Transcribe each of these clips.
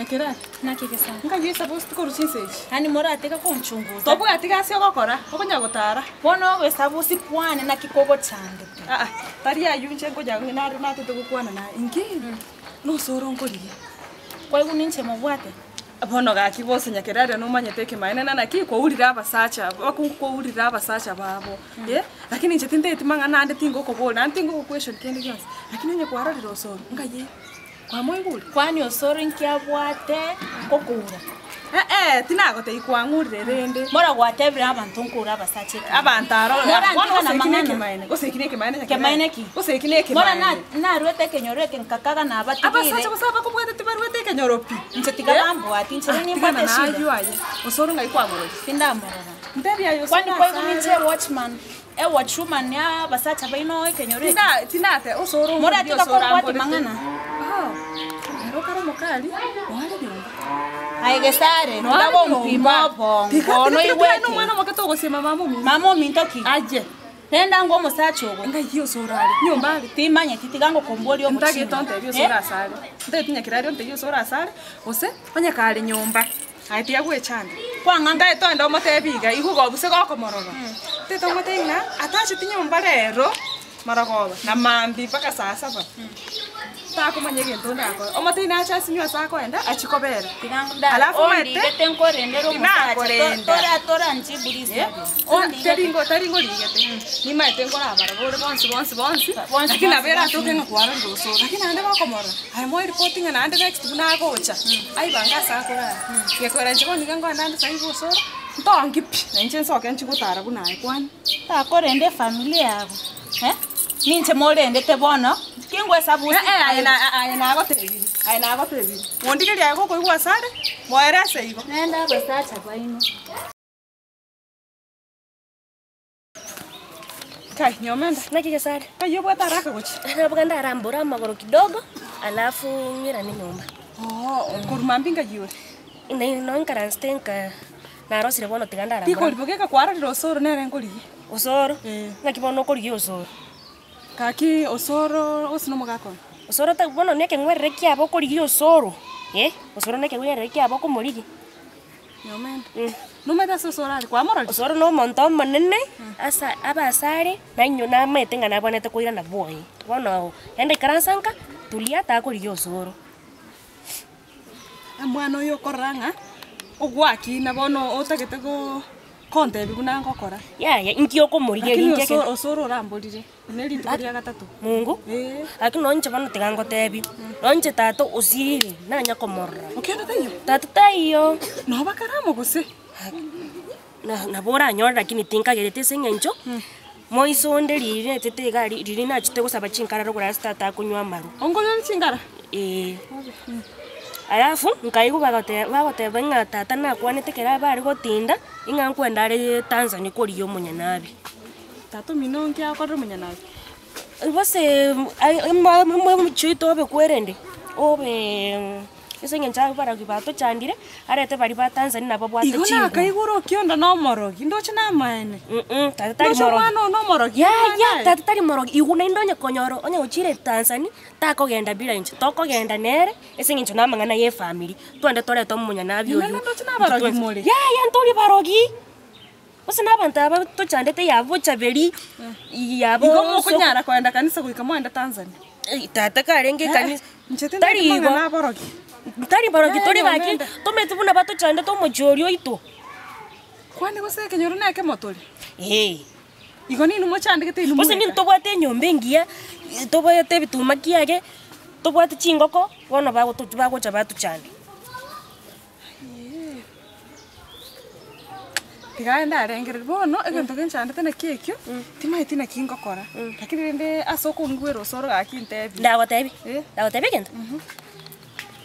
Nyakerari, Naki egesare? nkai esabusi tikorwa chinsa echi? Yaani moratege konchunguza. Tobwati gasi ogokora, okonya gotara. Bono ogoesabusi kwane naki kogochandete? Aa, tari aywo inche nkonya nare natete gokwana naye. Inki? Nosoro nkorigia. Kwaigwa ninche mobwate? Bono gaki bose Nyakerari nomanyete ekemaene na naki kwaurire abasacha aba, abakungu kwaurire abasacha babo, eh, lakini inche tintageti mang'ana ande tingokoboria naende tingogoquestion kende gionsi, lakini onye kwarorire osoro, ng'ai Kwamoigure? Kwani osoro inki abwate kokoura? Eh, eh, tinagotebia kwang'urire rende. Bora gwatebire abanto nkoura abasacha ekemaene. Abanto aro, Bora bono ntiga gose na eki mang'ana. nekemaene, gose eki nekemaene nyakeraria. Kemaene ki? Gose eki Bora nekemaene. na- naruete ekenyoro eke nkakaga nabatigire. Abasacha gose abakobwate tibaruete ekenyoro pi. Inche tiga bambwati, inche Ah, nimbwate tigana eshida. nayio aye. Osoro ng'ai kwamororire? Tindamorora. Ntebie aye osoro Kwani kwaigwa asare. ninche ewatchman, ewatchwoman ya abasacha baino ekenyoro eke? Tinda tinate osoro Mora omoriri tiga osoro kombwati amborete. mang'ana. Ah, ero kare omokari, noare nyomba. Aye gesare, tiga Noare gompima nyomba. obongo, Tiga tiga tiga tiga noigwete. nomwana omoke togosiema mama ominto. Mama ominto ki? Aye. Renda ango omosacha ogo. Ng'ai osoro are? Nyomba are? Timanyeti tiga ngokomboria Ntagete obochio. ontebie osoro asare. Ntagete nyakeraria ontebie osoro asare, gose onye kare nyomba. Aye tiga gwechanda. Kwang'a Ntagete ogende omotebi iga, igo gobuse gokomorora. Ntagete omotebi ng'a atacheti nyomba rero, marogoba, na mambia mpaka saa saba, takomanya egento ndakore. Omotebi nache asinywe ase akoenda, achie kobera. Alafu omanyete, Ondigete nkorendere omosacha Nakorenda. tora toranjibu Eh, riswali. Ondigete. tari ngo tari ngorigete, nimaete nkorabarora ore bonsi bonsi bonsi, Bonsi, lakini nabo bonsi, eratoke ng'a kwarorire osoro, lakini naende gokomorora, aye moeripoti ng'a naende next buna agocha, aibange ase akorara. Gekoera inche bono iga nkoenda ande saii bosoro, ntongi pi, na inche nsoke nchie gotara buna aye kwani. Takorenda efamiri yabo eh, ninche morendete bono, kingwesabusia Eh, eh, aye na aye nagotebirie, aye nagotebirie, mondigerie aye gokoigwa asare, moerese igo. Renda abasacha baino. Kai, nyomenda. Naki gesare? Kai obwate haraka gochia? Nabo ndarambore amagoro kidogo, alafu ng'irane nyomba. Oo, korwa mambia ngayia ore? Ine no nkaransete nka narosire bono tiga ndarambora. Tikori bogeka kwarorire osoro nere nkorigia. Osoro? Eh. Naki bono okorigia osoro? Gaki osoro gose na omogaka oye? Osoro ta bono na ekeng'werere kiabo okorigia osoro, eh, osoro na ekeng'werere kiabo okomorigia. Nyomenda. Nomanyete ase osoro are? Kwamororire? Osoro na omonto omonene, asa abe ase are, nainwe namaete ng'a nabwenerete koirana bwoye. Bono genda ikaransa nka, tulia takorigia osoro. Omwana oyo okorora ng'a ogwakina bono otagete go kontebia buna ngokora. Yaya, inki okomorigia Lakini inki eke osoro osoro oramborire, ne rituko ria gatato. Mungu, Eh. lakini nonye inche bono tiga ngotebi, nonye inche tata osirire, nanya komorora. Okianda taiyo? Tata taiyo. Noba kare amo gose? Na nabo oranyore lakini tinkagereti ase eng'encho, moiso onde riria naetete iga aria, riria nachete gosaba chinkara rogoro ase tata akonywa amarwa. Ongorere chinkara? Eeh. Alafu, nkaigwa bagoteba bagoteba ng'a tata nakwanete ekero abare gotinda, ing'a nkwenda are Tanzania korigia omonyanabi. Tata omino nki akorire omonyanabi? Gose omochie oito obe kwerende, obe ase eng'encho abaragwi batochandire, arete baria ba Tanzania nabo babwate Igo chinguru. nakaigure okionda na omorogi, ndoche namaene. Mh, tata tari Ndoche morogi. omwana one omorogi Yaya, omwana aye. tata tari morogi, igo naende onye konyora onye gochire Tanzania, takogenda bila inche, tokogenda nere, ase eng'encho na amang'ana ya efamiri, twende torete omonyanabi Inwe oywo. ndoche nabarogi more. Yaya ntori barogi. Gose na abanto aba tochandete yabo bochaberi, yabo Igo mokonyara koenda kanisa goika moende Tanzania. Tata karenge ekanisa, Inche tari tindati igo, mang'ana aborogi. tari barogi tori Yaya baki, nyomenda. tomanyeti buna batochandete omochie oria oito. Kwani gose ekenyoro na ekemo tore? Eeh. Igo ninwe mochandegete inwe Gose mweka. nintobwate enyomba engiya, tobwate ebituma kiage, tobwate chingoko, bono bagotochi bagocha batochanda. Tiga aye ndarengereria, bono egento genchandete naki ekio, timanyeti naki ngokora, lakini rende ase okongigwera osoro gaki ntebie. Ndagotebi, Eh. ndagotebi egento?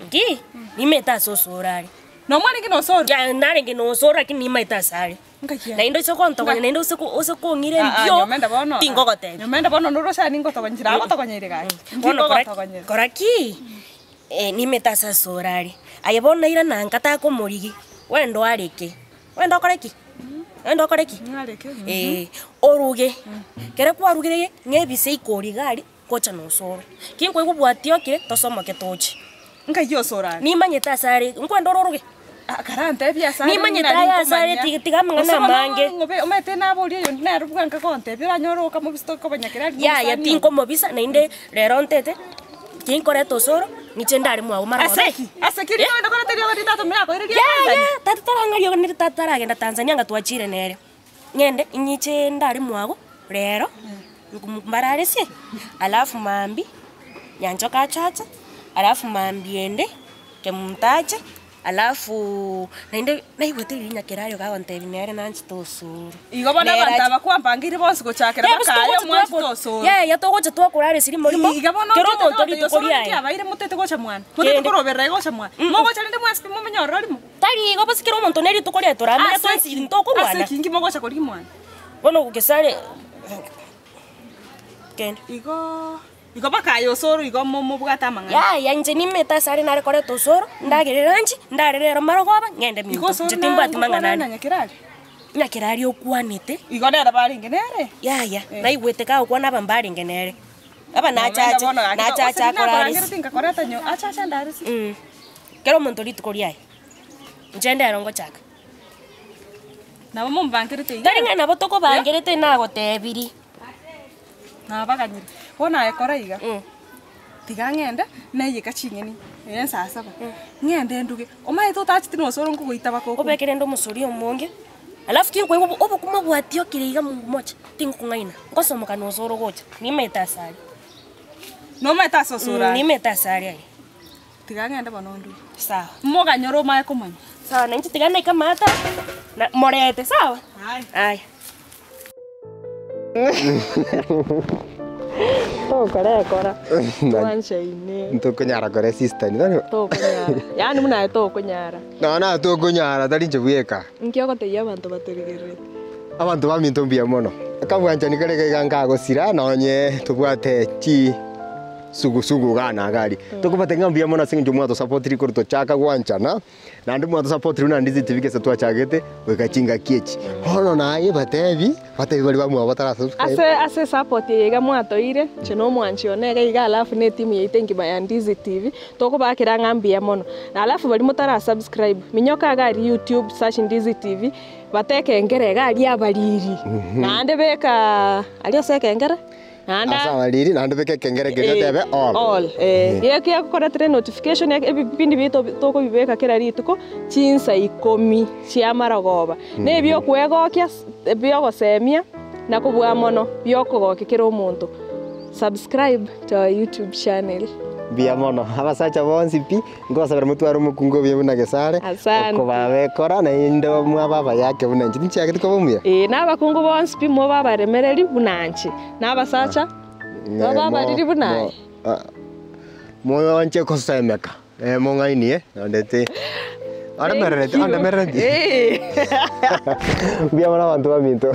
Nki, nimaete ase osoro are. Nomwarenge na osoro? Ya narenge na osoro lakini nimaete ase are. Nkakia. Naende ase ogontogonya naende ase ko ase kong'ira Ah, ah, embio, nyomenda bono. tingogotebia. Nyomenda bono norosani ngotogonya, inche nagotogonyeire gaki. Bono kora Ntingogotogonyera. kora ki, nimete ase asore are. Aye bono nairana nka takomorigia, wende oareke, wende okore ki? Wende okore ki? Ng'areke, Eeh, oruge, ekero kwarugire ng'a ebise ikori iga aria, gocha na osoro. Ki nkoigwa bwatiokire, tosomoke toche. Nkai osoro are? Nimanyete ase are, nkwenda ororoge. Ah, karantebie ase are Nimanyete nari aya ase are, nkomanya. tiga tiga amang'ana Gose bono amange. ng'obe omanyete naboria oyonde nere bwanka gontebia oranyore okamobisa tokobanya kera aria Yaya omosani oye. tinkomobisa naende rero ntete, tinkoreta osoro, ninche ndare mwago mara Ase goro. ki? Ase ki riria ogenda koreta eriogo riria tata omino akoireria Yaya, Tanzania? tata tarang'aria nere tata taragenda Tanzania anga twachire nere. Ng'ende ing'iche ndare mwago, rero, mbararesie, alafu mambia, nyanchoka achache, alafu mambia ende, kemunto ache, alafu naende naigwete riria nyakerario gagontebia nere nanchete osoro. Igo bono Nere abanto ache- aba kwambangeire bonsi gochakera Yaya baka aye togocha omwanchete twako- osoro. Yaya togocha twakorara rimo rimo, Iga bono kera ochete omonto gotebia rituko osoro riaye. naki abaire motete gocha mwane, motete Kende. koroberera iga gocha mwane. Mogocha rende mwensi pi momenyorere rimo. Tari igo bosi kera omonto ne rituko riaye toramenya Ase twensi ki? Ase ntokorwana. ki nki mogocha korigia mwane? Bono gesare kende. Igo igo baka aye osoro igo mo- mobwate amang'ana. Yaya inche nimete ase are nare koreta osoro, ndagere lunch, ndare rero marogoba, ng'ende Igo minto. osoro Inche timbwati na mang'ana ngokwana ande. na Nyakerario? Nyakerario okwanete. Igo nere barenge nere? Yaya, Eh. naigwete kagokwana aba mbarenge nere. Aba nachache, nachache akoraresi. Tingakoreta nyo achache ndaresi. Kera omonto rituko riaye. Inche ndero ngochaka. Nabo mombangerete iga. Tari ng'a nabo tokobangerete nagotebirie. Nabaganyire. Bono aye kora iga. Tiga ng'ende, neyeka ching'eni, ere saa saba. Ng'ende nduge, omanyete otacheti na osoro nkogoita baka okwe. Obeke rende omosori omonge, alafu kinkoigwa obo obokima bwatiokire iga mocha, tingokong'aina, ngosomoka na osoro gocha, nimaete ase aria. Nomaete ase osoro aria? Nimaete ase aria aye. Tiga ng'ende bono nduge. Sawa. Moganyore omaye komanya. Sawa, nainche tiga naike amato na morete, sawa? Aya. Aya. Tokora ekora twanchaine. Ntokonyara kore sister ni tari. Tokonyara yaani buna aye tokonyara. Nonya naye tokonyara tari inche bweka. Inki ogotebia abanto batorigerereti? Abanto baminto mbuya mono. Akabwanchani kare iga nkagosira nonye tobwate chi sugusugu iga na iga aria. Tokobatebia ng'a mbuya mono ase eng'encho mwatosapotiri korwa tochaka gwanchana, naende mwatosapotiri buna Ndizi TV gese twachagete goika chingaki echi. Bono naye batebi, batebi baria bamwabo batara subscribe. Ase ase esapoti eye iga mwatoeire, inche na omwanchi one iga iga alafu na etimu yaito engima ya Ndizi TV, tokobakera ng'a mbuya mono. Na alafu baria motara subscribe, minyoka iga aria YouTube, search Ndizi TV, bata ekengere iga aria abariri, naende beka aria ase ekengere. Naende Ase abariri naende obeke ekengere keria otebe all. All, eh. Geki gegokoretera enotification ebipindi biaito tokobibeka kera rituko chinsa ikomi chiamarogoba. Na ebiokwegokia biogosemia na kobua mono biokogokia kera omonto. Subscribe to our YouTube channel. Mbuya mono abasacha bonsi pi, nkobasabera motware omokungu obuya buna Gesare, Asante. okobabekora naende mwabe abayake buna inche. Tinchiageti koba omuya? Ee, na abakungu bonsi pi mobe abaremereri buna inche, na abasacha babe abariri buna aye. Moanche gosemeka, mong'ainie, naende ti aremerereti, andemerereti. Ee. Mbuya mono abanto baminto.